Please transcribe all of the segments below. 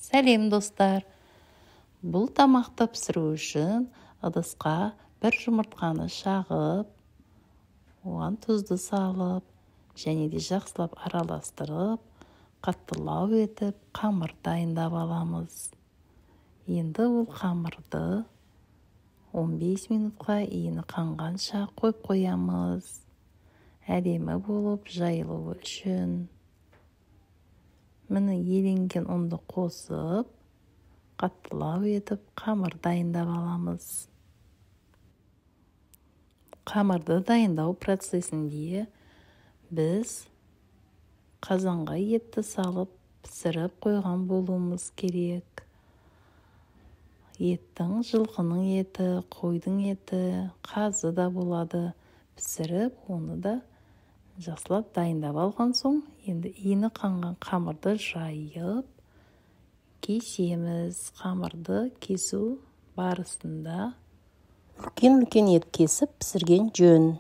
Сәлем, достар! Бұл тамақты пісіру үшін ыдысқа бір жұмыртқаны шағып, оған тұзды салып, және де жақсылап араластырып, қаттылау етіп қамыр дайындап аламыз. Енді ол қамырды 15 минутқа иіні қанғанша қойып қоямыз. Әдемі болып жайылуы үшін. Міне, еленген ұнды қосып, қаттылау етіп қамыр дайындап аламыз. Қамырды дайындау процесінде біз қазанға етті салып пісіріп қойған болуымыз керек. Еттің, жылқының еті, қойдың еті, қазы да болады. Пісіріп, оны да жақсылап дайындап алған соң, енді иіні қанған қамырды жайып кесеміз. Қамырды кесу барысында үлкен-үлкен етіп кесіп пісірген жөн.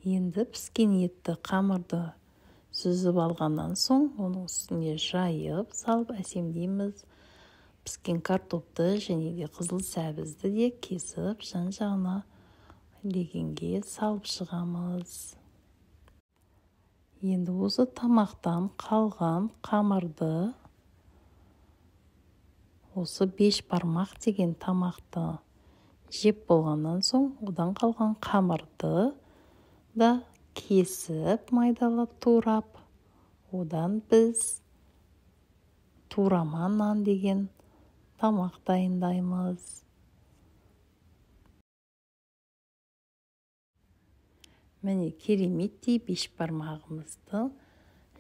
Енді піскен етті қамырды сүзіп алғаннан соң, оның үстіне жайып салып әсемдейміз. Піскен картопты және де қызыл сәбізді де кесіп, жан-жағына легенге салып шығамыз. Енді осы тамақтан қалған қамырды, осы бешбармақ деген тамақты жеп болғаннан соң, одан қалған қамырды да кесіп, майдалап турап, одан біз турама нан деген тамақ дайындаймыз. Міне, кереметтей бешбармағымызды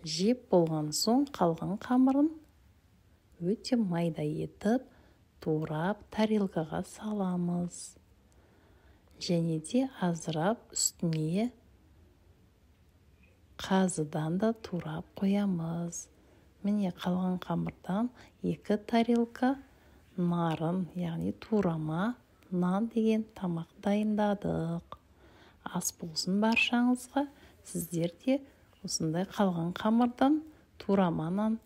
жеп болған соң қалған қамырын өте майда етіп турап тарелкаға саламыз. Және де азырақ үстіне қазыдан да турап қоямыз. Міне, қалған қамырдан 2 тарелка нарын, яғни турама нан деген тамақ дайындадық. Ас болсын баршаңызға. Сіздер де осындай қалған қамырдан турама нан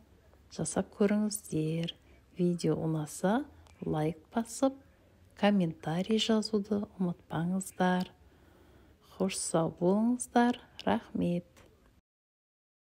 жасап көріңіздер. Видео ұнаса, лайк басып, комментарий жазуды ұмытпаңыздар. Хош, сау болыңыздар. Рахмет.